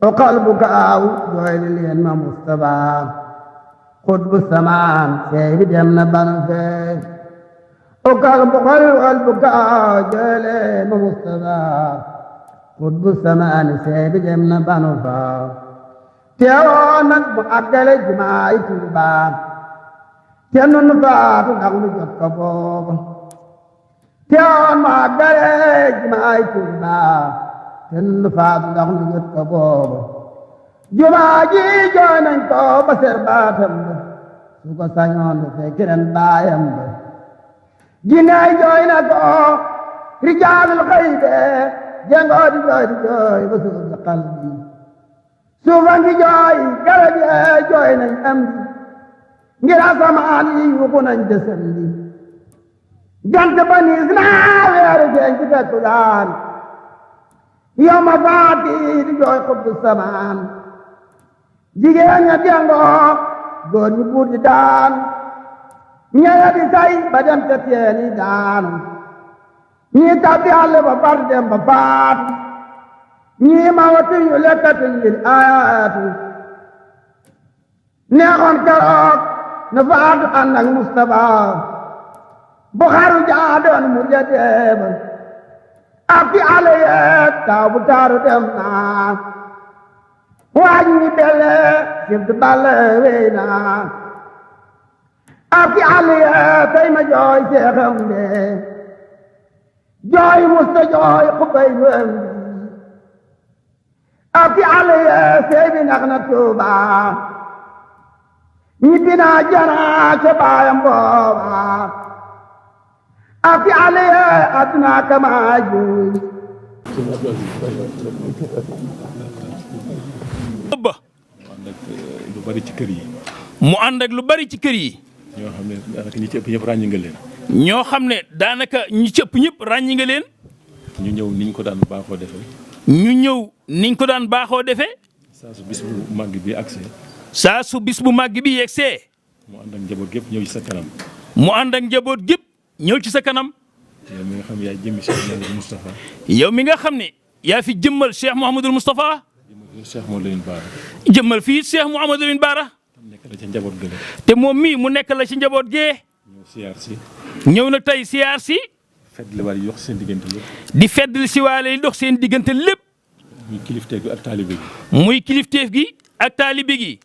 وقلبك أو جويل لين ما مصطفى قطب السمان سيد جمنا بنفي وقلبك أو جويل لين ما مصطفى قطب السمان سيد جمنا بنفي teewoonak bu àggale jumaay Tuubaa te nun faatu ndax lu jot ko booba teewoon mu àggale jumaay Tuubaa te nun faatu ndax lu jot ko booba jumaa ji jooy nañ ko ba ser baatam ba su ko sañoon du fekk ren baayam ba jinneey jooy na ko rijaalul xaybe jengoo di jooy ba suuf bi qalbi suufan gi jooy garab yi jooy nañ am di ngir asamaan yi yuuxu nañ desam di jant ba niis naa weeru feeñ ci takkusaan yow ma faati di jooy xubbu samaan jigéen ña dengoo góor ñi buur di daan ñeya di say ba dem ca teen yi daan ñii tabbi àll ba far dem ba faatu ñii ma watu yu lekkatuñ lil ayaatu neexoon keroog na faatu ànd ak Mustafa bu xaru jaadoon mu jadeeba ak fi ale yeeg taw bu taaru dem naa waaj ñi belle sibtu balle wey naa ak fi ale yeeg tey ma jooy seexam de jooy musta jooy xubay wem ak ale sey bi nax na Tuuba ñibbi naa jana ca baayam booba ak ale aduna kama juy ba lu bari ci kër yi mu ànd ak lu bari ci kër yi ñoo xam ne daanaka ñi ci ëpp ñëpp ràññi nga leen ñoo xam ne daanaka ñi ci ëpp ñëpp ràññi nga leen ñu ñëw niñ ko daan baaxoo defee ñu ñëw niñ ko daan baaxoo defee saa su bis bu màgg bi agsee saa su bis bu màgg bi yegsee mu ànd ak njaboot gépp ñëw ci sa kanam mu ànd ak njaboot gépp ñëw ci sa kanam yow mi nga xam yaay jëmmi Cheikh Mouhamadoul Moustapha yow mi nga xam ne yaa fi jëmmal Cheikh Mouhamadoul Moustapha Cheikh Mouhamadoul Bara jëmmal fii Cheikh Mouhamadoul Bara nekk la ci njaboot gële te moom mii mu nekk la ci njaboot gee ñëw siyaar si ñëw na tey siyaar si feddli waale yi dox seen diggante lépp di feddli si waale yi dox seen diggante lépp muy kilifteef gi ak taalibe gi muy kilifteef gi ak taalibe gi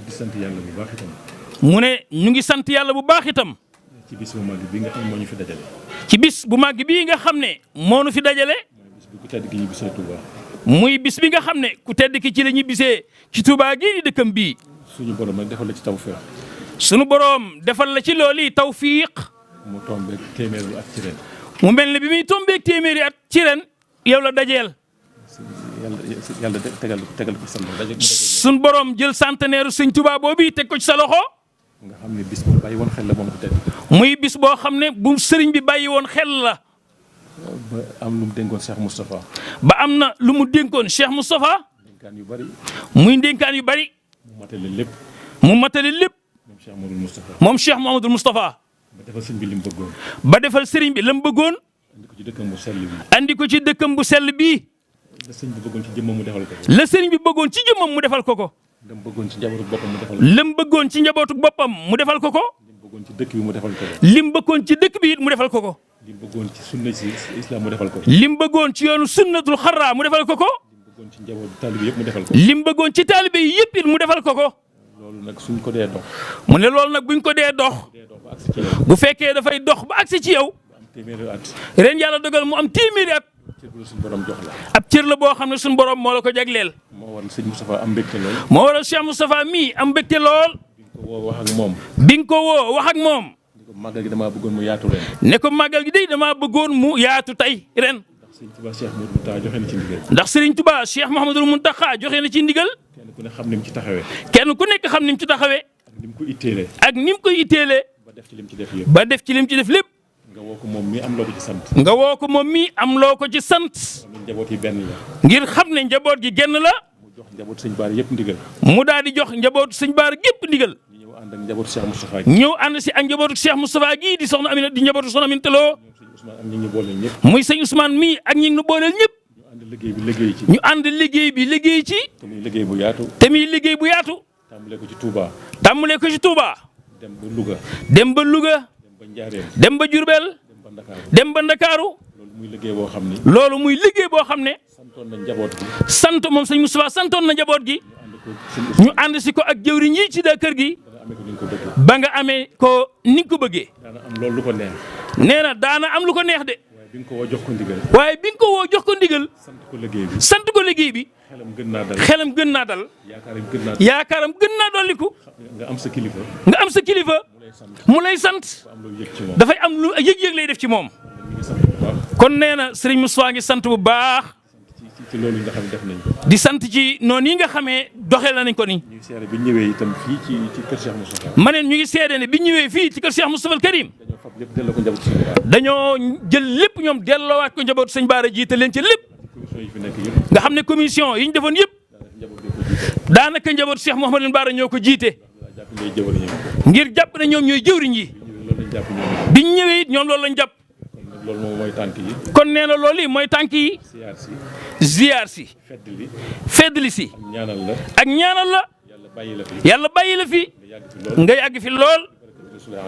di sant yàlla bu baax itam mu ne ñu ngi sant yàlla bu baax itam ci bis bu màgg bi nga xam ne moo ñu fi dajale ci bis bu màgg bii nga xam ne moo ñu fi dajale mooy bis bi ku tedd ki ñu bisee Touba muy bis bi nga xam ne ku tedd ki ci la ñu bisee ci Touba gii di dëkkam bii suñu borom nag defal la ci tawfiq suñu borom defal la ci loolu tawfiq mu tombeeg téeméeri at ci ren mu mel ne bi muy tombeeg téeméeri at ci ren yow la dajeel yàlla tegal ko sa loxo suñu borom jël centenaire Sëñ Touba boobu teg ko ci sa loxo nga xam ne bis bu bàyyi woon xel la moom ko tedd muy bis boo xam ne bu sëriñ bi bàyyi woon xel la ba am lu mu dénkoon Cheikh Moustapha ba am na lu mu dénkoon Cheikh Moustapha dénkaan yu bari muy dénkaan yu bari mu matale lépp moom Cheikh Mouhamadoul Moustapha ba defal sëriñ bi li mu bëggoon ba defal sëriñ bi la mu bëggoon andi ko ci dëkkam bu sell bi andi ko ci dëkkam bu sell bii la sëriñ bi bëggoon ci jëmmam mu defal ko la sëriñ bi bëggoon ci jëmmam mu defal ko ko lam bëggoon ci njabootu boppam mu defal ko lam bëggoon ci njabootu boppam mu defal ko ko lim bëggoon ci dëkk bi mu defal ko ko lim bëggoon ci dëkk bi it mu defal ko ko lim bëggoon ci sunna si islam mu defal ko ko lim bëggoon ci yoonu sunnatul xarra mu defal ko ko lim bëggoon ci njabootu taalibe yëpp mu defal ko lim bëggoon ci taalibe yi yëpp it mu defal ko ko loolu nag suñ ko dee dox mu ne loolu nag buñ ko dee dox bu fekkee dafay dox ba agsi ci yow ren yàlla dogal mu am téeméeri at ab cër la boo xam ne suñu borom moo la ko jagleel moo waral sëñ Moustapha am mbégte lool moo waral Cheikh Moustapha mii am mbégte lool bi nga ko woo wax ak moom ne ko màggal gi damaa bëggoon mu yaatu ren ne ko màggal gi day damaa bëggoon mu yaatu tey ren ndax Serigne Touba Cheikh Mouhamadoul Mountakha joxe na ci ndigal kenn ku ne xam ni mu ci taxawee kenn ku nekk xam ni mu ci taxawee ak ni mu ko itteelee ak ni mu ko itteelee ba def ci lim ci def yëpp ba def ci lim ci def lépp nga woo ko moom mii am loo ko ci sant nga woo ko moom mii am loo ko ci sant njaboot yi benn la ngir xam ne njaboot gi genn la mu jox njaboot sëñ Baara yëpp ndigal mu daal di jox njabootu sëñ Baara gépp ndigal ñëw ànd ak njabootu Cheikh Moustapha gi ñëw ànd si ak njabootu Cheikh Moustapha gii di soxna Amina di njabootu soxna Aminta Lo muy sëñ Ousmane mii ak ñi ñu booleel ñëpp ñu ànd liggéey bi liggéey ci. te muy liggéey bu yaatu. te muy liggéey bu yaatu. tàmbalee ko ci Touba. tàmbalee ko ci Touba. dem ba Louga. dem ba Louga. dem ba Njaaréem. dem ba Diourbel. dem ba Ndakaaru. loolu muy liggéey boo xam ni. loolu muy liggéey boo xam ne. santoon na njaboot gi. sant moom sëñ Moustapha santoon na njaboot gi. ñu ànd si ko ak jëwriñ yi ci daa kër gi. ba nga amee ko ni nga ko bëggee. daana am loolu lu ko neex. nee na daana am lu ko neex de. waaye bi nga ko woo jox ko ndigal. waaye bi nga ko woo jox ko ndigal. sant ko liggéey bi. sant ko liggéey bi. xelam gën naa dal. xelam gën naa dal. yaakaaram gën naa dal. yaakaaram gën naa dolliku. nga am sa kilifa. nga am sa kilifa. mu lay sant. am lu yëg ci moom. dafay am lu yëg-yëg lay def ci moom. kon nee na Serigne Moustapha ngi sant bu baax. ci loolu nga xam ne def nañ ko. di sant ci noonu yi nga xamee doxee nañ ko ni. ñu ngi seede bi ñëwee itam fii ci kër Cheikh Moustapha. ma ne ñu ngi seede ne bi ñëwee fii ci kër Cheikh Moustapha al Karim. dañoo fab lépp delloo ko njabootu sëñ Bara. dañoo jël lépp ñoom delloowaat ko njabootu sëñ Bara jiite leen ci lépp. commission yi fi nekk yëpp. nga xam ne commission yi ñu defoon yëpp. daanaka njabootu Cheikh Mouhamadou Bara ñoo ko jiite. ngir jàpp ne ñoom ñooy jëwriñ yi. bi ñu ñëwee it ñoom loolu lañ jàpp. loolu moom mooy tànk yi. kon nee na loolu yi mooy tànk yi. ziyaar si. feddli si. ak ñaanal la. yàlla bàyyi la fi. nga yàgg fi lool.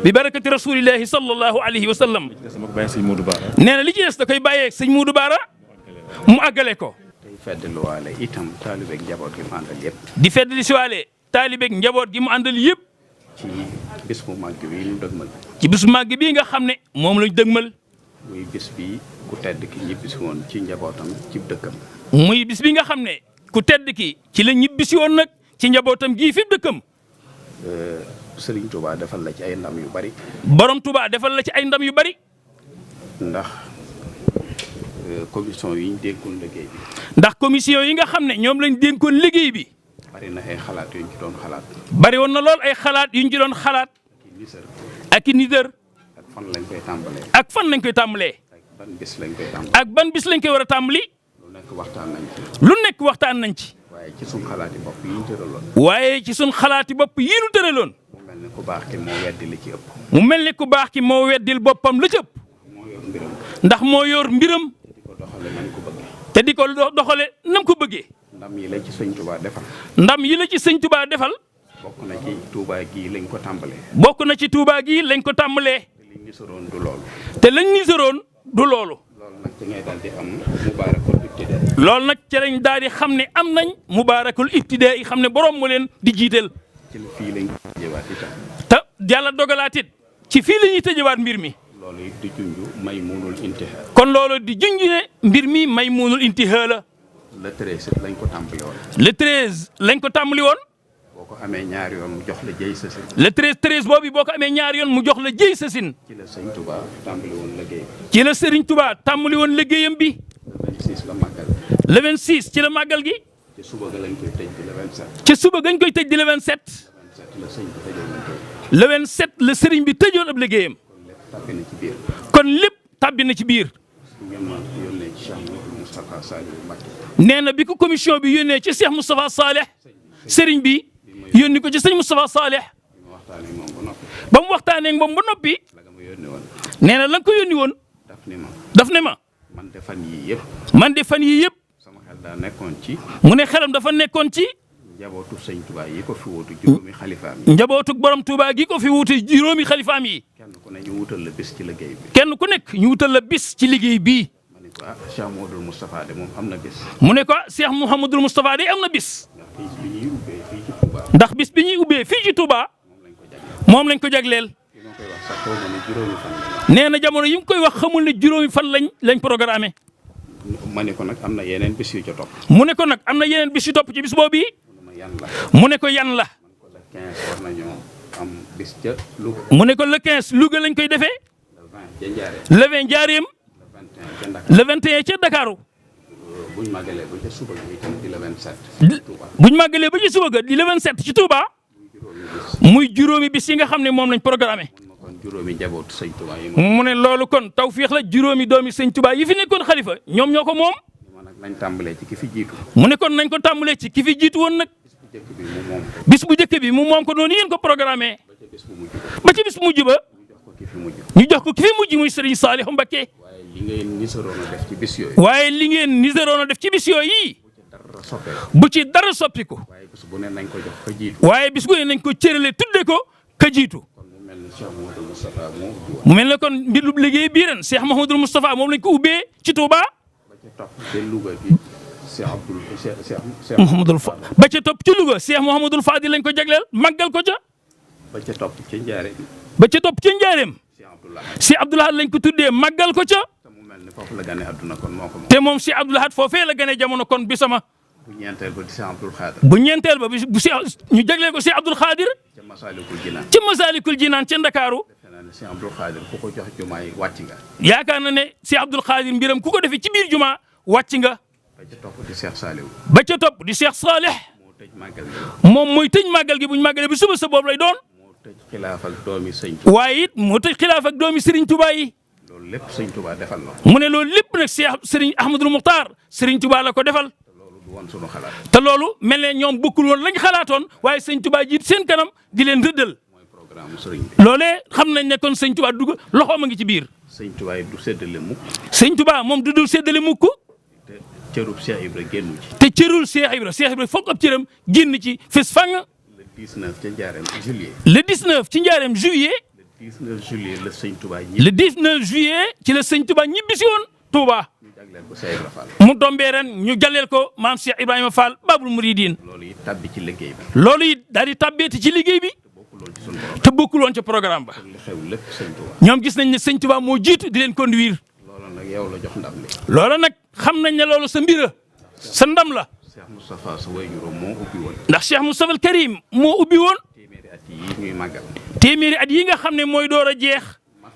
bi barakati rasulillahi sallallahu alayhi wa sallam. nee na li ci des da koy bàyyee sëñ Modou Bara mu àggale ko. tey feddliwaale itam taalibeeg njaboot gi mu àndal yëpp. di feddli si waale taalibeeg njaboot gi mu àndal yëpp. ci bis bu màgg bii ñu dëgmal. ci bis bu màgg bii nga xam ne moom lañ dëgmal. muy bis bi ku tedd ki ñibbisi woon ci njabootam ci dëkkam. muy bis bi nga xam ne ku tedd ki ci la ñibbisi woon nag ci njabootam gii fi dëkkam. Serigne Touba defal la ci ay ndam yu bari. borom Touba defal la ci ay ndam yu bari. ndax commission yi ñu dénkoon liggéey bi. ndax commission yi nga xam ne ñoom lañ dénkoon liggéey bi. bari na ay xalaat yu ñu ci doon xalaat. bari woon na lool ay xalaat yu ñu ci doon xalaat. ak i nisër. ak fan lañ koy tàmbalee. ak fan lañ koy tàmbalee. ak ban bis lañ koy tàmbalee. ak ban bis lañ koy war a tàmbali. lu nekk waxtaan nañ ci. lu nekk waxtaan nañ ci. waaye ci suñ xalaati bopp yi ñu tëraloon. waaye ci suñ xalaati bopp yi ñu tëraloon. mu mel ni ku baax ki moo weddi li ci ëpp. mu mel ni ku baax ki moo weddil boppam lu ci ëpp. moo yor mbiram. ndax moo yor mbiram. te di ko doxale nam ko bëggee. te di ko doxale nam ko bëggee. ndam yi la ci sëñ Touba defal. ndam yi la ci sëñ Touba defal. bokk na ci Touba gii lañ ko tàmbalee. bokk na ci Touba gii lañ ko tàmbalee. te liñ nisaroon du loolu. te lañ nisaroon du loolu. loolu nag ci ngay daal di am mubaarakul ibtidaa. loolu nag ci lañ daal di xam ne am nañ mubaarakul ibtidaa yi xam ne borom mu leen di jiiteel. ci fii lañ ko tëjewaat itam. te yàlla dogalaat it ci fii la ñuy tëjewaat mbir mi. loolu it di junj Maymunul Intihaa. kon loolu di junj ne mbir mi Maymunul Intihaa la. le 13 lañ ko tàmbali woon. le 13 lañ ko tàmbali woon. boo ko amee ñaari yoon mu jox la jëy sa sin. le 13 boobu boo ko amee ñaari yoon mu jox la jëy sa sin. ci la sëñ Touba tàmbali woon liggéey. ci la Serigne Touba tàmbali woon liggéeyam bi. le 26 la màggal. le 26 ci la màggal gi. ci suba ga lañ koy tëj di le 27. ci suba gañ koy tëj di le 27. le 27 la sëñ bi tëjoon nañ koy. le 27 la Serigne bi tëjoon ab liggéeyam. kon lépp tàbbi na ci biir. kon lépp tàbbi na ci biir. ngeen ma yónnee ci Cheikh Moustapha Saliou Mbacké. nee na bi ko commission bi yónnee ci Cheikh Moustapha Saleh Serigne bi yónni ko ci sëñ Moustapha Saleh. ba mu waxtaanee ak moom ba noppi. la nga ma yónni woon. nee na la nga ko yónni woon. daf ne ma. man de fan yii yëpp. man de fan yii yëpp. sama xel daa nekkoon ci. mu ne xelam dafa nekkoon ci. njabootu sëñ Touba yi ko fi wuutu juróomi xalifaam yi. njabootu borom Touba gi ko fi wuutu juróomi xalifaam yi. kenn ku ne ñu wutal la bis ci liggéey bi. kenn ku nekk ñu wutal la bis ci liggéey bii. ma ne ko Cheikh Mouhamadoul Moustapha de moom am na bis. mu ne ko Cheikh Mouhamadoul Moustapha de am na bis. ndax bis bi ñuy ubbee fii ci Touba. moom lañ ko jagleel. nee na jamono yi mu koy wax xamul ne juróomi fan lañ programmé. ma ne ko nag am na yeneen bis yu ca topp. mu ne ko nag am na yeneen bis yu topp ci bis boobu yi. mu ne ko yan la. war nañoo am bis ca Louga. mu ne ko le 15 Louga lañ koy defee. le 20 Njaaréem. le 21 ca Dakaru. buñ màggalee ba ca suba gi itam di le 27. buñ màggalee ba ci suba ga di le 27 ci Touba. muy juróomi bis yi nga xam ne moom lañ programmé. kon juróomi njabootu sëñ Touba yi. mu ne loolu kon tawfiix la juróomi doomi sëñ Touba yi fi nekkoon xalifa ñoom ñoo ko moom. nañ tàmbalee ci ki fi jiitu. mu ne kon nañ ko tàmbalee ci ki fi jiitu woon nag. bis bu njëkk bi mu moom ko noonu yéen ko programmé. ba ci bis bu mujj ba. ñu jox ko ki fi mujj muy Serigne Saliou Mbacké. li ngeen nisaroon a def ci bis yooyu. waaye li ngeen nisaroon a def ci bis yooyu. dara soppeeku. bu ci dara soppiku. waaye bis bu ne nañ ko jox ka jiitu. waaye bis bu ne nañ ko cërale tudde ko ka jiitu. kon mu mel ni Cheikh Mouhamadou Moustapha moo ubbi woon. mu mel ne kon mbirub liggéey bii ren Cheikh Mouhamadou Moustapha moom lañ ko ubbee ci Touba. ba ca topp ca Louga bi Cheikh Abdoul Cheikh Mouhamadou Fa ba ca topp ci Louga Cheikh Mouhamadou Fadil lañ ko jagleel màggal ko ca. ba ca topp ca Njaareem. ba ca topp ca Njaareem. Cheikh Abdoulaye. Cheikh Abdoulaye lañ ko tuddee màggal ko ca. te mu mel ni foofu la gane àdduna kon moo ko moom. te moom Cheikh Abdoulaye foofee la gane jamono kon bi sama. bu ñeenteel ba di Cheikh Abdoul Khadir. bu ñeenteel ba bu Cheikh ñu jagleel ko Cheikh Abdoul Khadir. ca Masalikul Jinaan. ci Masalikul Jinaan ca Ndakaaru. defe naa ne Cheikh Abdoul Khadir ku ko jox jumaay wàcc nga. yaakaar na ne Cheikh Abdoul Khadir mbiram ku ko defee ci biir juma wàcc nga. ba ca topp di Cheikh Saliou. ba ca topp di Cheikh Saleh. moo tëj màggal gi. moom mooy tëj màggal gi bu ñu màggalee bi suba sa boobu lay doon. moo tëj xilaaf ak doomi sëñ Touba. waaye it moo tëj xilaaf ak doomi Serigne Touba yi. loolu lépp sëñ Touba defal la. mu ne loolu lépp nag Cheikh Serigne Ahmadul Muxtaar Serigne Touba la ko defal. te loolu du woon sunu xalaat. te loolu mel ne ñoom bokkul woon lañ xalaatoon waaye sëñ Touba jiit seen kanam di leen rëddal. mooy programme sëriñ bi. loolee xam nañ ne kon sëñ Touba dugg loxoom a ngi ci biir. sëñ Touba yi du séddale mukk. sëñ Touba moom du dul séddale mukk. te cërub Cheikh Ibra génnu ci. te cërul Cheikh Ibra foog ab cëram génn ci fes fang. le 19 ca Njaareem juillet. le 19 ci njaareem juillet. le 19 juillet la sëñ Touba ñi. le 19 juillet ci la sëñ Touba ñibbisi woon Touba. ñu jagleel ko Cheikh Ibra Fall. mu tombee ren ñu jaleel ko maam Cheikh Ibrahima Fall Babul Mouridine. loolu it tabbi ci liggéey bi. loolu it daal di tàbbeeti ci liggéey bi. bokkuloon ci sunu borom. te bokkul woon ca programme ba. li xew lépp sëñ Touba. ñoom gis nañ ne sëñ Touba moo jiitu di leen conduire. loolu nag yow la jox ndam li. loola nag xam nañ ne loolu sa mbira sa ndam la. Cheikh Moustapha sa wayjuróom moo ubbi woon. ndax Cheikh Moustapha al Karim moo ubbi woon. téeméeri at yi ñuy màggal. téeméeri at yi nga xam ne mooy door a jeex.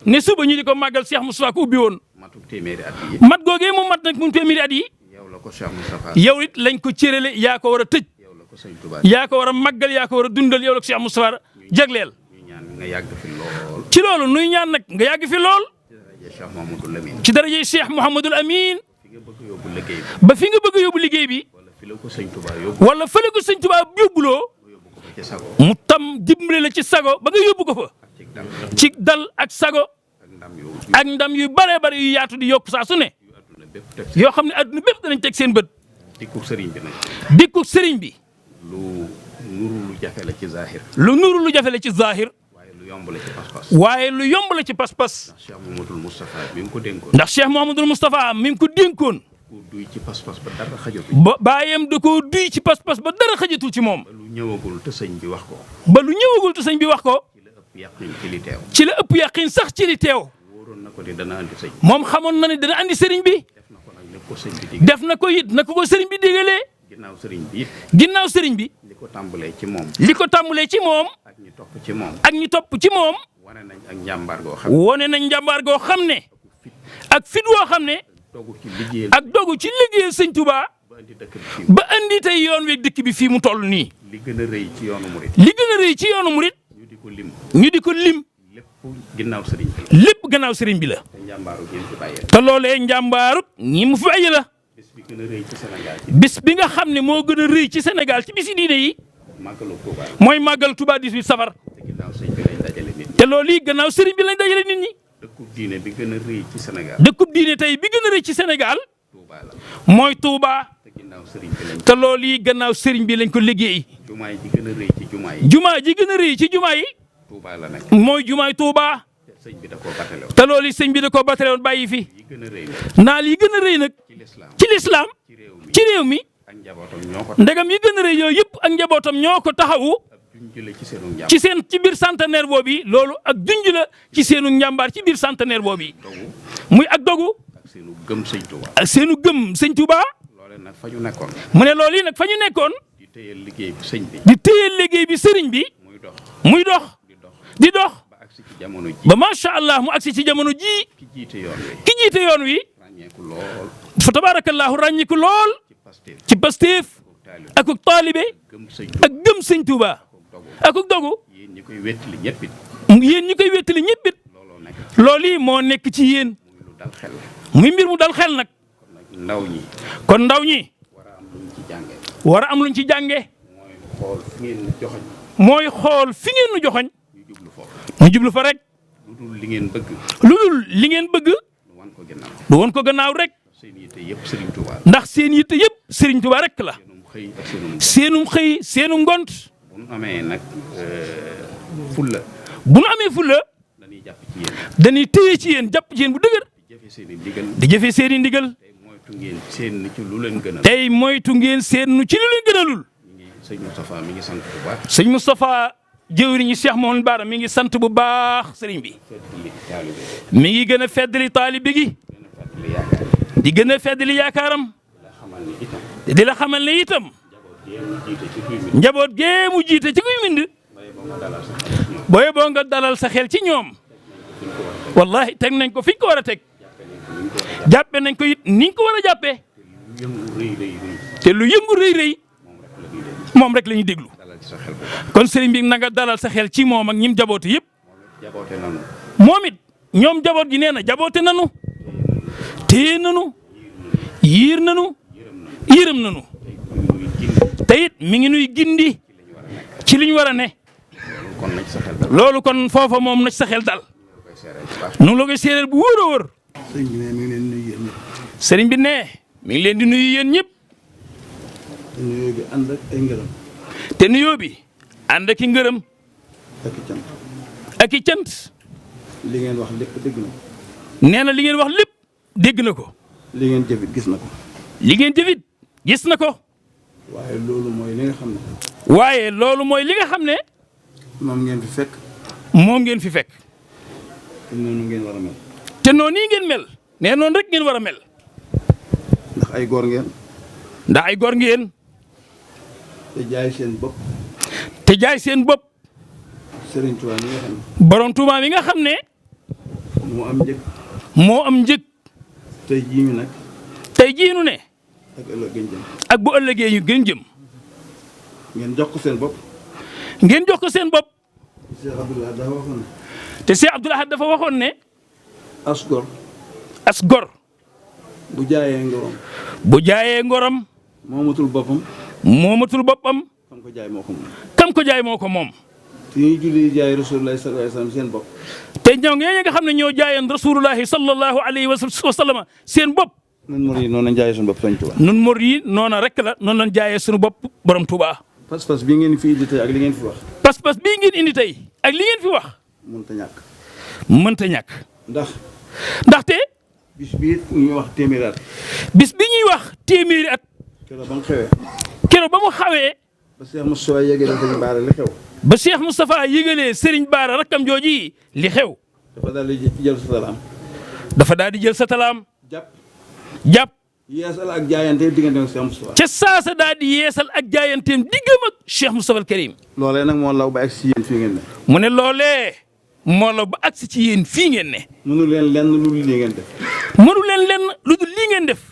ne suba ñu di ko màggal Cheikh Moustapha ko ubbi woon. matuk téeméeri at yi. mat googee mu mat nag mu téeméeri at yi. yow la ko Cheikh Moustapha. yow it lañ ko cërale yaa ko war a tëj. yow la ko sëñ Touba. yaa ko war a màggal yaa ko war a dundal yow la ko Cheikh Moustapha jagleel. ñu ñaan nga yàgg fi lool. ci loolu nuy ñaan nag nga yàgg fi lool. Cheikh Mouhamadou Lamine. ci darajey Cheikh Mouhamadul Amin. fi nga bëgg yóbbu liggéey bi. ba fi nga bëgg a yóbbu liggéey bi. wala fi la ko sëñ Touba yóbbu. wala fële ko sëñ Tuubaa yóbbuloo. mu yóbbu ko fa ci sago. mu tam dimbale la ci sago ba nga yóbbu ko fa. ak ci dal. ci dal ak sago. ak ndam yu. ak ndam yu bare bare yu yaatu di yokk saa su ne. yu adduna bépp teg ci. yoo xam ne adduna bépp danañ teg seen bët. dikku sëriñ bi nag. dikku sëriñ bi. lu nuru lu jafe la ci zahir. lu nuru lu jafe la ci zahir. waaye lu yomb la ci pas-pas. waaye lu yomb la ci pas-pas. Cheikh Mouhamadoul Moustapha mi ngi ko dénkoon. ndax Cheikh Mouhamadul Moustapha mi ngi ko dénkoon. ku duy ci pas-pas ba dara xajatu. ba baayam da koo duy ci pas-pas ba dara xajatul ci moom. ba lu ñëwagul te sëñ bi wax ko. ba lu ñëwagul te sëñ bi wax ko. ci la ëpp yàqin ci li teew. ci la ëpp yàqin sax ci li teew. wóoroon na ko ni dana andi sëñ. moom xamoon na ne dana andi sëriñ bi. def na ko nag ne ko sëñ bi dig. def na ko it na ko sëriñ bi digalee. ginnaaw sëriñ bi it. ginnaaw sëriñ bi. li ko tàmbalee ci moom. li ko tàmbalee ci moom. ak ñi topp ci moom. ak ñi topp ci moom. wane nañ ak njàmbaar goo xam. wone nañ njàmbaar goo xam ne. ak fit woo xam ne. dogu ci liggéeyal. ak dogu ci liggéeyal sëñ Touba. ba andi dëkk bi fii. ba andi tey yoon wi dëkk bi fii mu toll nii. li gën a rëy ci yoonu murit. li gën a rëy ci yoonu murit. ñu di ko lim. ñu di ko lim. lépp ginnaaw sëriñ bi la. lépp gannaaw sëriñ bi la. te njàmbaaru ngeen fi bàyyee. te loolee njàmbaaruk ñi mu fi bàyyi la. bés bi gën a rëy ci Sénégal ci bis bi nga xam ne moo gën a rëy ci Sénégal ci bisi diine yi. màggalu Tuuba. mooy màggal Touba 18 safar. te ginnaaw sëñ bi lañ dajale nit ñi. te loolu yi gannaaw sëriñ bi lañ dajale nit ñi. dëkkub diine bi gën a rëy ci Sénégal. dëkkub diine tey bi gën a rëy ci Sénégal. Tuuba la. mooy Touba. te ginnaaw sëriñ bi lañ. te loolu yi gannaaw sëriñ bi lañ ko liggéey. jumaay ji gën a rëy ci jumaa yi. jumaa ji gën a rëy ci jumaa yi. Tuuba la nekk. mooy jumaay Touba. te sëñ bi da koo batale woon. te loolu yi sëñ bi da koo batale woon bàyyi fi. yi gën a rëy nag. naal yi gën a rëy nag. ci lislaam. ci lislaam ci réew mi. ci réew mi. ak njabootam ñoo ko. ndegam yi gën a rëy yooyu yëpp ak njabootam ñoo ko taxawu. ab juñ jële ci seenu njàmbaar. ci biir centenaire boobu loolu ak junj la ci seenu njàmbaar ci biir centenaire boobu. dogu muy ak dogu. ak seenu gëm sëñ Tuuba. ak seenu gëm sëñ Touba. loole nag fa ñu nekkoon. mu ne loolu yi nag fa ñu nekkoon. di téyel liggéey bi sëñ bi. di téye liggéey bi sëriñ bi. muy dox. muy dox. di dox. di dox. ba agsi ci jamono ji. ba macha allah mu agsi ci jamono jii. ki jiite yoon wi. ki jiite yoon wi. ràññeeku lool. fa tabarakallahu ràññiku lool. ci Pastef. ci Pastef. taalib. ak taalibe. gëm sëñ ak gëm sëñ Touba. dogu. ak dogu. yéen ñi koy wettali ñëpp it. yéen ñi koy wéttali ñëpp it. looloo nekk. loolu yi moo nekk ci yéen. muy lu dal xel. muy mbir mu dal xel nag. kon nag ndaw ñi. kon ndaw ñi. war a am lu ñu ci jànge. war a am luñ ci jànge mooy xool fi ngeen joxoñ. mooy xool fi ngeen nu joxoñ ñu jublu foofu. ñu jublu fa rek. lu dul li ngeen bëgg. lu dul li ngeen bëgg. nu wan ko gannaaw. du woon ko gannaaw rek. seen yitte yëpp Serigne Touba. ndax seen yitte yëpp Serigne Touba rek la. seenum xëy ak seenum ngont. bu nu amee nag fulla. bu nu amee fulla. dañuy jàpp ci yéen. dañuy téye ci yéen jàpp ci yéen bu dëgër. di jëfe seen i ndigal. di jëfe seen i ndigal. tey moytu ngeen seen ci lu leen gënal. tey moytu ngeen seen ci lu leen gënalul. sëñ Moustapha mi ngi sant bu baax. sëñ Moustapha jëwriñu Cheikh Mouhamadou Bara mi ngi sant bu baax sëriñ bi. mi ngi gën a feddali taalibe gi. di gën a feddali yaakaaram. di la xamal ne itam. njaboot gee mu jiite ci kuy mind. booy boo nga dalal sa xel ci ñoom. wallahi teg nañ ko fi ñu ko war a teg. jàppe nañ ko it ni ñu ko war a jàppee. te lu yëngu rëy rëy. moom rek la ñuy déglu. kon sëriñ bi na nga dalal sa xel ci moom ak ñim jaboote yëpp. moom it ñoom jaboot gi nee na jaboote nanu. téye nanu. yiir nanu. yërëm nanu. te it mi ngi nuy gindi. ci liñ war a ne. loolu kon foofa moom na ci sa xel dal. nu la koy séeréer bu wóor a wóor. sëriñ bi ne mi ngi leen di nuyu yéen ñëpp. te nuyoo bi ànd ak ay ngërëm. te nuyoo bi ànd ak i ngërëm. ak i cant. ak i cant. li ngeen wax lépp dégg na ko. nee na li ngeen wax lépp dégg na ko. li ngeen jëfit gis na ko. li ngeen jëfit gis na ko. waaye loolu mooy li nga xam ne. waaye loolu mooy li nga xam ne. moom ngeen fi fekk. moom ngeen fi fekk. te noonu ngeen war a mel. te noonu nii ngeen mel. nee noonu rek ngeen war a mel. ndax ay góor ngeen. ndax ay góor ngeen. te jaay seen bopp. te jaay seen bopp. Serigne Touba mi nga xam ne. borom Touba mi nga xam ne. moo am njëg. moo am njëg. tey jii ñu nag. tey jii nu ne. ak ëllëg gën jëm. ak bu ëllëgee ñu gën jëm. ngeen jox ko seen bopp. ngeen jox ko seen bopp. Cheikh Abdoul Ahad dafa waxoon ne. te Cheikh Abdoul Ahad dafa waxoon ne. as gor. as gor. bu jaayee ngorom. bu jaayee ngorom. moomatul boppam. moomatul boppam. kam ko jaay moo ko moom. kam ko jaay moo ko moom. te ñuy julli jaay Rasulullah sallallahu alayhi wa sallam seen bopp. te ñoo ñooñu nga xam ne ñoo jaayoon Rasulullahi sallallahu alayhi wa sallam seen bopp. nun mor yi noonu lañ jaayee suñu bopp Sëñ Tuubaa. nun mor yi noona rek la noonu lañ jaayee suñu bopp borom Touba. pas-pas bi ngeen fi indi tey ak li ngeen fi wax. pas-pas bii ngeen indi tey ak li ngeen fi wax. mënta ñàkk. mënta ñàkk. ndaxte. bis bii ñuy wax téeméeri at. bis bi ñuy wax téeméeri at. keroog ba mu xewee. keroog ba mu xawee. ba Cheikh Moustapha yëgalee Serigne Bara li xew. ba Cheikh Moustapha yëgalee Serigne Bara rakkam jooji li xew. dafa daal di jël sa talaam. dafa daal di jël sa talaam. jàpp. yeesal ak jaayanteem digganteem ak Cheikh Moustapha. ca saasa daal di yeesal ak jaayanteem diggam ak Cheikh Moustapha al Karim. loolee nag moo law ba agsi ci yéen fii ngeen ne. mu ne loolee moo law ba agsi ci yéen fii ngeen ne. mënu leen lenn lu dul lii ngeen def. mënu leen lenn lu dul lii ngeen def.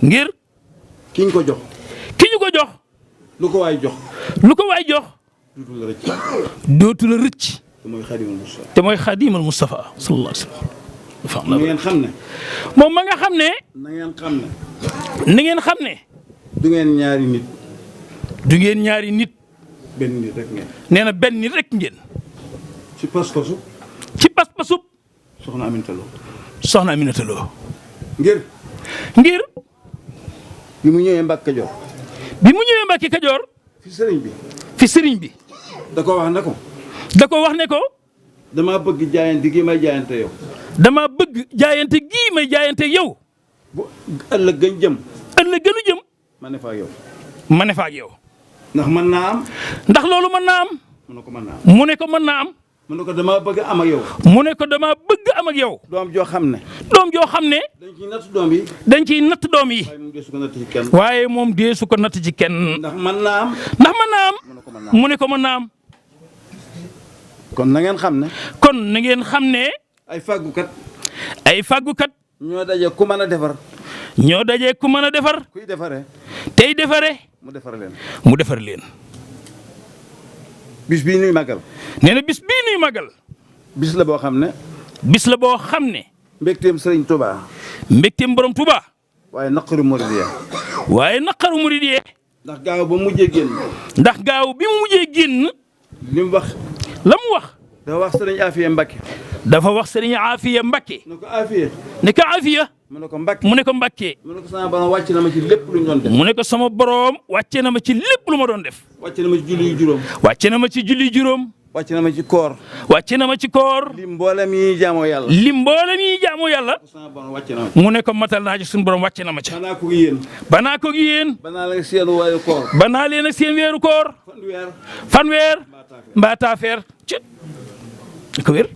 ngir. ki ñu ko jox. ki ñu ko jox. lu ko waay jox. lu ko waay jox. dootu la rëcc. dootu la rëcc. te mooy Xaadimul Mustafa. te mooy Xaadimul Mustafa sallallahu alayhi wa sallam. na ngeen xam ne. moom ma nga xam ne. na ngeen xam ne. na ngeen xam ne. du ngeen ñaari nit. du ngeen ñaari nit. benn nit rek ngeen. nee na benn nit rek ngeen. ci pas-pasu. ci pas-pasub. soxna Aminata Lo. soxna Aminata Lo. ngir. bi mu ñëwee Mbàkke Kajoor. bi mu ñëwee Mbàkke Kajoor. fi sëriñ bi. fi sëriñ bi. da ko wax ne ko. da ko wax ne ko. damaa bëgg jaayante gi may jaayante yow. dama bëgg jaayante gii may jaayante yow. bu ëllëg gën jëm. ëllëg gënu jëm. ma ne fa ak yow. ma ne fa ak yow. ndax mën naa am. ndax loolu mën naa am. mu ne ko mën naa am. mu ne ko mën naa am. mu ne ko damaa bëgg am ak yow. mu ne ko damaa bëgg am ak yow. doom joo xam ne. doom joo xam ne. dañ ciy natt doom yi. dañ ciy natt doom yi. waaye moom deesu ko natt ci kenn. waaye moom deesu ko natt ci kenn. ndax mën naa am. ndax mën naa am. mu ne ko mën naa am. mu ne ko mën naa am. kon na ngeen xam ne. kon na ngeen xam ne. ay fàggukat. ay fàggukat. ñoo daje ku mën a defar. ñoo daje ku mën a defar. kuy defaree. tey defare. mu defar leen. mu defar leen. bis bii nuy màggal. nee na bis bii nuy màggal. bis la boo xam ne. bis la boo xam ne. mbégteem Sëriñ Touba. mbégteem borom Touba. waaye naqaru Muridiya. waaye naqaru Muridiya. ndax gaaw ba mujjee génn. ndax gaaw bi mu mujjee génn. li mu wax. la mu wax. dafa wax Sëriñ Afiya Mbacke. dafa wax sëriñ Afiya Mbakke. ne ko Afiya. ne ko Afiya. mu ne ko Mbakke. mu ne ko Mbakke. mu ne ko sama borom wàcc na ma ci lépp lu ñu doon def. mu ne ko sama borom wàcce na ma ci lépp lu ma doon def. wàcc na ma ci julli juróom. wàcce na ma ci julli juróom. wàcc na ma ci koor. wàcce na ma ci koor. li mboolem yi jaamoo yàlla. li mboolem yi jaamoo yàlla. sama borom wàcc na ma. mu ne ko matal naa ci suñu borom wàcce na ma ca. banaa ko yéen. banaa ko yéen. banaa la seen waayu koor. banaa leen ak seen weeru koor. fanweer. mbaa taafeer. ko wér.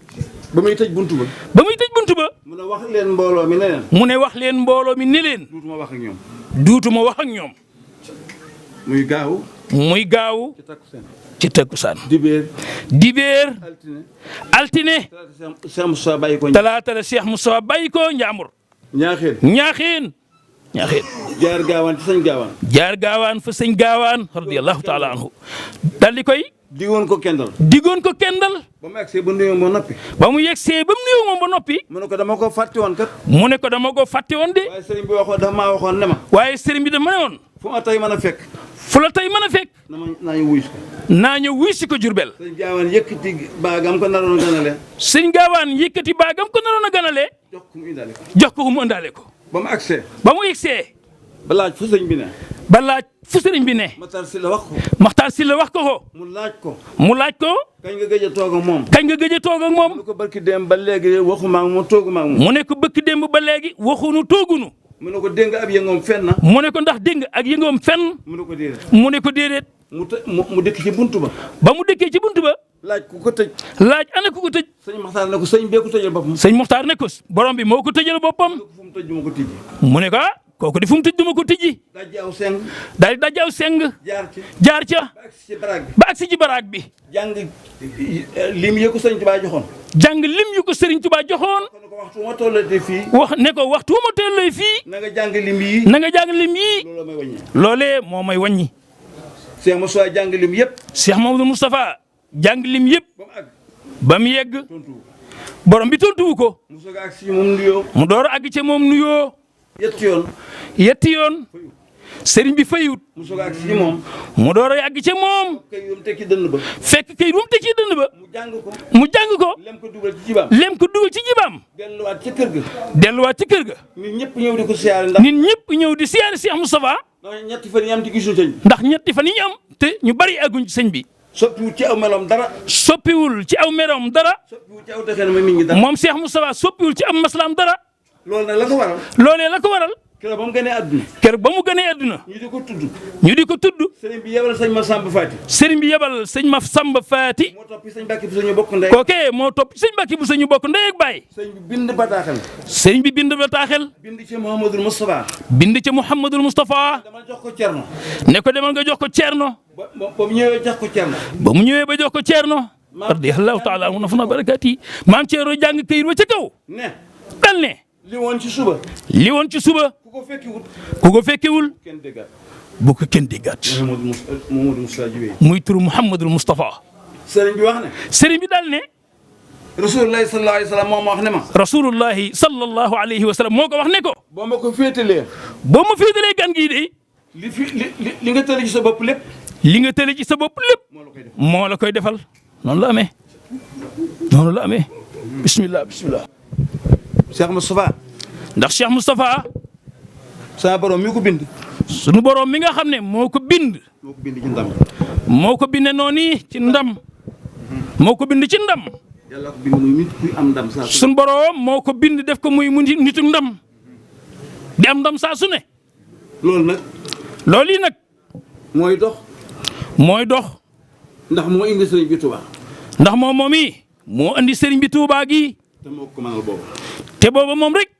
ba muy tëj buntu ba. ba muy tëj buntu ba. mu ne wax leen mbooloo mi ne leen. mu ne wax leen mbooloo mi ne leen. duutuma wax ak ñoom. duutuma wax ak ñoom. muy gaaw. muy gaaw. ci takkusaan. ci takkusaan. dibéer. dibéer. altine. altine. Cheikh Moussa bàyyi ko. talaata la Cheikh Moussa bàyyi ko Njàmbur. ñaaxeen. ñaaxeen. ñaaxeen. jaar gaawaan ci sëñ gaawaan. jaar gaawaan fa sëñ gaawaan radiyallahu taala anhu dal di koy. digoon ko kendal. digoon ko kendal. ba mu egsee ba nuyoo ba noppi. ba mu yegsee ba mu nuyoo moom ba noppi. mu ne ko dama ko fàtte woon kat. mu ne ko dama ko fàtte woon de. waaye sëriñ bi waxoon dafa maa waxoon ne ma. waaye sëriñ bi dafa ma ne woon. fu ma tey mën a fekk. fu la tey mën a fekk. naa ñu wuyu ko. naa ñëw wuy si ko Jurbel. sëñ gaawaan yëkkati baagam ko naroon a ganale. sëñ gaawaan yëkkati baagam ko naroon a ganale. jox ko mu indaale ko. jox ko mu indaale ko. ba mu agsee. ba mu yegsee. ba laaj fu sëñ bi ne. ba laaj fu sëriñ bi ne. Matar si la wax ko. Maxtaar si la wax ko ko. mu laaj ko. mu laaj ko. kañ nga gëj a toog ak moom. kañ nga gëj a toog ak moom. mu ne ko barki dem ba léegi waxuma ak moom tooguma ak moom. mu ne ko bëkk démb ba léegi waxunu toogunu. mu ne ko dégg nga ab yëngoom fenn na. mu ne ko ndax dégg ak yëngoom fenn. mu ne ko déedéet. mu ne ko déedéet. mu dëkk ci buntu ba. ba mu dëkkee ci buntu ba. laaj ku ko tëj. laaj ana ku ko tëj. sëñ Maxtaar ne ko sëñ bee ko tëjal boppam. sëñ Muxtaar ne ko borom bi moo ko tëjal boppam. fu mu tëj du ma ko tijji. mu ne ko ah kooku di fu mu tëj du ma ko tijji. dajji aw seng. daal di dajaaw seng. jaar ci. jaar ca. ba agsi ci baraag bi. ba agsi ci baraag bi. jàng lim yi ko sëñ Tuubaa joxoon. jàng lim yu ko Serigne Touba joxoon. kon ko waxtu ma tollatee fii. wax ne ko waxtu ma tollee fii. na nga jàng lim yi. na nga jàng lim yii. loolu may wàññi. loolee moo may wàññi. Cheikh Moussa jàng lim yëpp. Cheikh Mamadou Moustapha jàng lim yëpp. ba mu àgg. ba mu yegg. tontu. borom bi tontuwu ko. mu soog a agsi moom nuyoo. mu door a àgg ca moom nuyoo. yetti yoon. yetti yoon. Serigne bi fayut. mu soog a agsi ci moom. mu door a àgg ca moom. kay yom tekki dënn ba. fekk kay moom tekki dënn ba. mu jàng ko. mu jàng ko. lem ko dugal ci jibaam. lem ko dugal ci jibaam. delluwaat ca kër ga. delluwaat ci kër ga. nit ñëpp ñëw di ko siyaare ndax. nit ñëpp ñëw di siyaare Cheikh Moustapha. ndax ñetti fan yi am ci gisu sëñ. ndax ñetti fan yi ñu am te ñu bari àgguñ ci sëñ bi. soppiwul ci aw meloom dara. soppiwul ci aw meroom dara. soppiwul ci aw doxee ma nit ñi dara. moom Cheikh Moustapha soppiwul ci am maslaam dara. loolu nag la ko waral. loolee la ko waral. keroog ba mu gënee àdduna. kër ba mu gënee àdduna. ñu di ko tudd. ñu di ko tudd. sëriñ bi yebal sëñ ma Samba Faati. sëriñ bi yebal sëñ ma Samba Faati. moo topp sëñ Mbàkke bu sañu bokk ndey. kookee moo topp sëñ Mbàkke bu sañu bokk ndey ak baay. sëñ bi bind bataaxal. sëriñ bi bind bataaxel. bind ci Mouhamadul Moustapha. bind ca Mouhamadul Moustapha. dama jox ko Cerno. ne ko demal nga jox ko Cerno. ba mu ñëwee jox ko Cerno. ba mu ñëwee ba jox ko Cerno. radiyallahu taala anhu nafana barakaati maam Cerno jàng këyit wa ca kaw. ne. dal ne. li woon ci suba. li woon ci suba. ku ko fekkiwut. ku ko fekkewul. kenn déggaat. bu ko kenn déggaat. Mouhamadou Moustapha Jiwee. muy turu Mouhamadul Moustapha. sëriñ bi wax ne. sëriñ bi daal ne. Rasulullahi sallallahu alayhi wa sallam moom wax ne ma. rasulullahi sallallahu alayhi wa sallam moo ko wax ne ko. boo ma ko féetalee. boo ma féetalee gan gii de. li nga tëri ci sa bopp lépp. li nga tële ci sa bopp lépp. moo la koy defal. noonu la amee. noonu la amee. bismillah bismillah. Cheikh Moustapha. ndax Cheikh Moustapha. sama borom mi ko bind. sunu borom mi nga xam ne moo ko bind. moo ko bind ci ndam. moo ko bindee noonu ci ndam. moo ko bind ci ndam. yàlla ko bind muy nit kuy am ndam saa su. sunu borom moo ko bind def ko muy nitu ndam. di am ndam saa su ne. loolu nag. loolu yi nag. mooy dox. mooy dox. ndax moo indi sëriñ bi Touba. ndax moom yi moo andi sëriñ bi Touba gi. te moo ko mënal boobu. te booba moom rek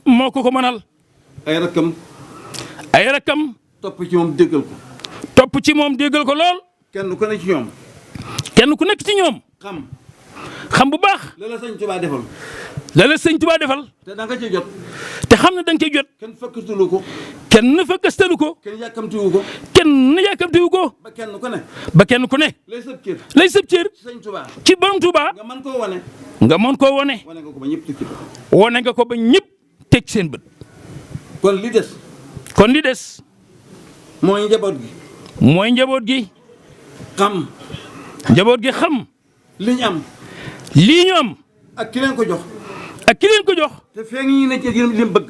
moo ko mënal. ay rakkam. ay rakkam. topp ci moom déggal ko. topp ci moom déggal ko lool. kenn ku ne ci ñoom. kenn ku nekk ci ñoom. xam bu baax. la la sëñ Touba defal. la la sëñ Touba defal. te da nga ci jot. te xam ne da nga cay jot. kenn fëkkatalu ko. kenn fëkkastalu ko. kenn yàkkamtiwu ko. kenn yàkkamtiwu ko. ba kenn ku ne. ba kenn ku ne. lay sëb cër. lay sëb cër. ci sëñ Touba. ci borom Touba. nga mën koo wane. nga mën koo wane. wane nga ko ba ñëpp tukki. wane nga ko ba ñëpp teg seen bët. kon li des. kon li des. mooy njaboot gi. mooy njaboot gi. xam. njaboot gi xam. li ñu am. lii ñu am. ak ki leen ko jox. ak ki leen ko jox. te feeg ñi ne ci li mu bëgg.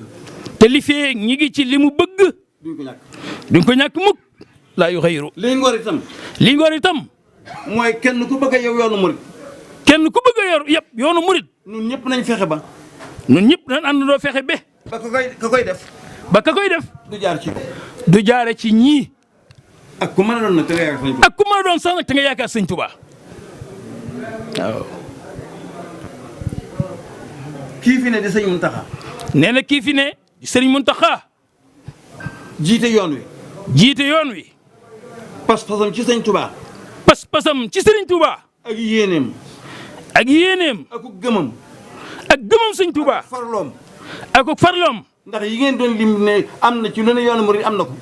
te li fee ñi ngi ci li mu bëgg. duñ ko ñàkk. duñ ko ñàkk mukk laa yu xayru. li ngor itam. li ngor itam. mooy kenn ku bëgg a yow yoonu murit. kenn ku bëgg a yor yëpp yoonu murit. ñun ñëpp nañ fexe ba. ñun ñëpp nañ àndandoo fexe ba. ba ka koy def. ba ka koy def. du jaar ci. du jaare ci ñii. ak ku mën a doon nag te nga yaakaar sëñ Tuubaa. ak ku mën a doon sax nag te nga yaakaar sëñ Tuubaa waaw. kii fi ne di sëñ Muntaxa. nee na kii fi ne di sëriñ Muntaxa. jiite yoon wi. jiite yoon wi. pas-pasam ci sëñ Tuubaa. pas-pasam ci sëriñ Tuubaa. ak yéeneem. ak yéeneem. ak gëmam. ak gëmam sëñ Tuubaa. farloom. ak farloom. ndax yi ngeen doon lim ne am na ci lu ne yoonu murit am na ko.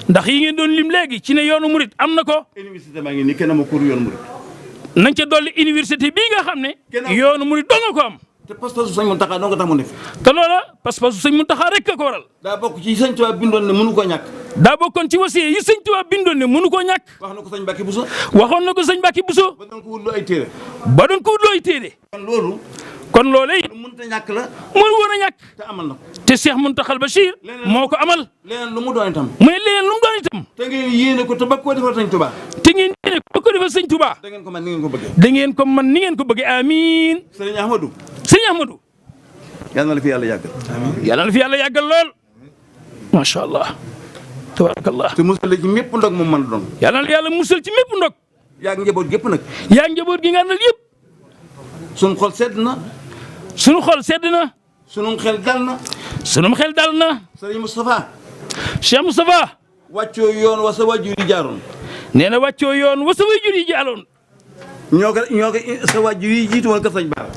ndax yi ngeen doon lim léegi ci ne yoonu murit am na ko. université baa ngi nii kenn ma kur yoonu murit. nañ ca dolli université bii nga xam ne. yoonu murit doo nga ko am. te pas-pasu sëñ Muntaxa doo nga tax mu def. te loola pas-pasu sëñ Muntaxa rek a ko waral. daa bokk ci sëñ Tuubaa bindoon ne mënu koo ñàkk. daa bokkoon ci wasiye yi sëñ Tuubaa bindoon ne mënu koo ñàkk. wax na ko sëñ Mbàkke Buso. waxoon na ko sëñ Mbàkke Buso. ba doon ko wutloo ay téere. ba doon ko wutloo ay téere. kon loolu. kon loolee it lu mënta ñàkk la. mënu woon a ñàkk. te amal na ko. te Cheikh Muntaxal Bachir moo ko amal. leneen lu mu doon itam. muy leneen lu mu doon itam. te ngeen yéene ko te ba koo defal sëñ Tuubaa. te ngeen yéene ko defal sëñ Tuubaa. da ngeen ko man ni ngeen ko bëggee. da ngeen ko man ni ngeen ko bëggee amiin. sëriñ Ahmadou. sëñ Ahmadou. yàlla na la fi yàlla yàggal. yàlla na fi yàlla yàggal lool. macha allah. tabarakallah. te musal la ci mépp ndog moom mën a doon. yàlla na yàlla musal ci mépp ndog. yaa ngi njaboot gépp nag. yaa ngi njaboot gi nga àndal yëpp. sunu xol sedd na. sunu xol sedd na. sunu xel dal na. sunu xel dal na. sëriñ Moustapha. Cheikh Moustapha. wàccoo yoon wa sa wàjjur yi jaaroon. nee na wàccoo yoon wa sa waajur yi jaaloon. ñoo ko sa wàjjur yi jiitu woon kër sëñ Baara.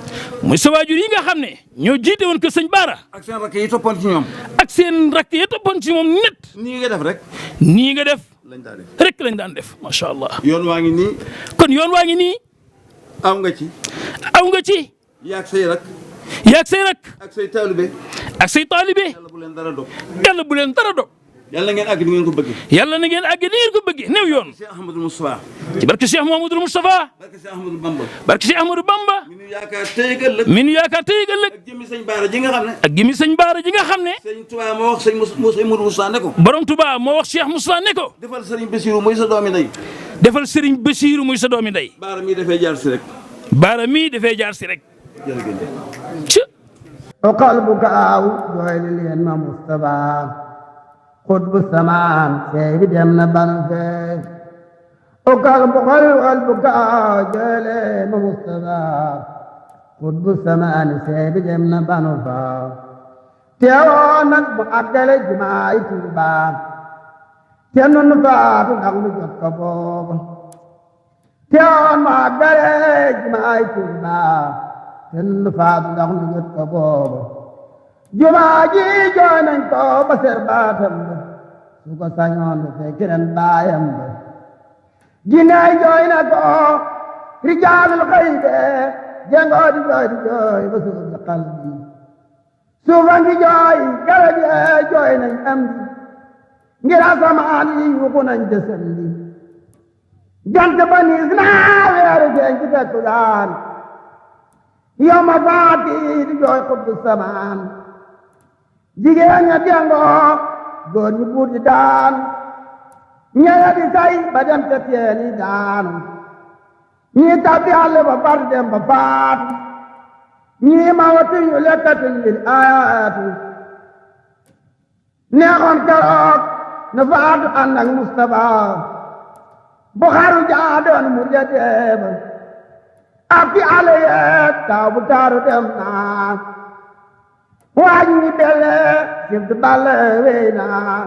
muy sa waajur yi nga xam ne ñoo jiite woon ko sëñ Baara. ak seen rakk yi toppoon ci ñoom. ak seen rakk yi toppoon ci moom net. nii nga def rek. nii nga def. lañ daan def rek lañ daan def macha allah. yoon waa ngi nii. kon yoon waa ngi nii. aw nga ci. aw nga ci. yaag say rak. yaag say rak. ak say taalibe. ak say taalibe. yàlla bu leen dara dog. yàlla bu leen dara dog. yàlla ngeen àgg ni ngeen ko bëggee. yàlla na ngeen àgg ni ngeen ko bëggee néew yoon. Cheikh Ahmadou Moustapha. ci barke Cheikh Mouhamadoul Moustapha. barke Cheikh Ahmadou Bamba. barke Cheikh Ahmadou Bamba. mi nu yaakaar tey ak ëllëg. mi nu yaakaar tey ëllëg. ak jëmmi sëñ Baara ji nga xam ne. ak gimi sëñ Baara ji nga xam ne. sëñ Tuubaa moo wax sëñ Moudou Moussa ne ko. borom Touba moo wax Cheikh Moussa ne ko. defal sëriñ Bassirou muy sa doomi ndey. defal Serigne Bassirou muy sa doomi ndey. Baara mii dafay jaar si rek. Baara mii dafay jaar si rek. jërëjëf. وقلبك أو جويل اليما مصطفى قطب السمان سيد جمنا بنفي وقلبك أو جويل اليما مصطفى قطب السمان سيد جمنا بنفي تيوانك مؤجل جماعي تلبا تنون فات نغل جكبوب تيوان مؤجل جماعي تلبا kenn faatu ndax lu jot ko boobu jumaa ji jooy nañ ko ba ser baatam ba su ko sañoon du fekk ren baayam ba jinnaay jooy na ko rijaalul xaybe jengoo di jooy ba suuf si xal bi suufa ngi jooy garab yee jooy nañ am di ngir asamaan yi yuuxu nañ jësam bi jant ba niis naa weeru feeñ ci fekku daan yow ma faati di jooy xutbu samaan jigéen ña dengoo góor ñi buur di daan ñeya di say ba dem te teeni daanu ñii tabbi àll ba bar dem ba faatu ñii ma watuñ yu lekkatuñ lil ayaatu neexoon keroog na faatu ànd ak Mustafa bu xaru jaadoon mu ja deeba ak fi àll yeeg taw bu taaru dem naa waaj ñi belle sibtu balle wey naa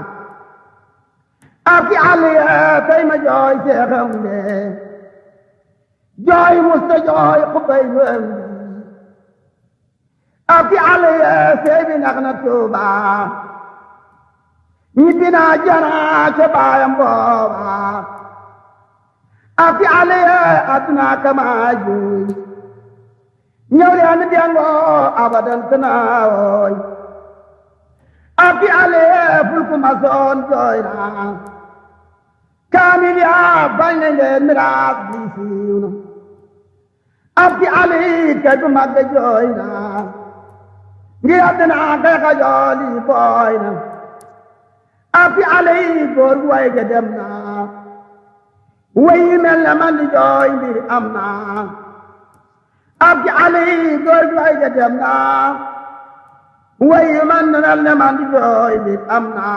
ak fi àll yeeg tey ma jooy seexam de jooy musta jooy xubay wem ak fi àll yeeg sey bi nax na Tuuba ñi dinaa janaa ca baayam booba ak fi àll yee adduna kamaa juuy ñëw leen dengoo abadan tanaawooy ak fi àll yee fulku ma soon jooy naa kaamil yaa bañ nañ leen miraas bi siiw na ab ci ali kay bu mag jooy na ngir àddina kay xajool yi booy na ab ci ali góor gu way ga dem na way mel ne man di jooy mbir am na ab ci ali góor gu way ga dem na way man mel ne man di jooy mbir am na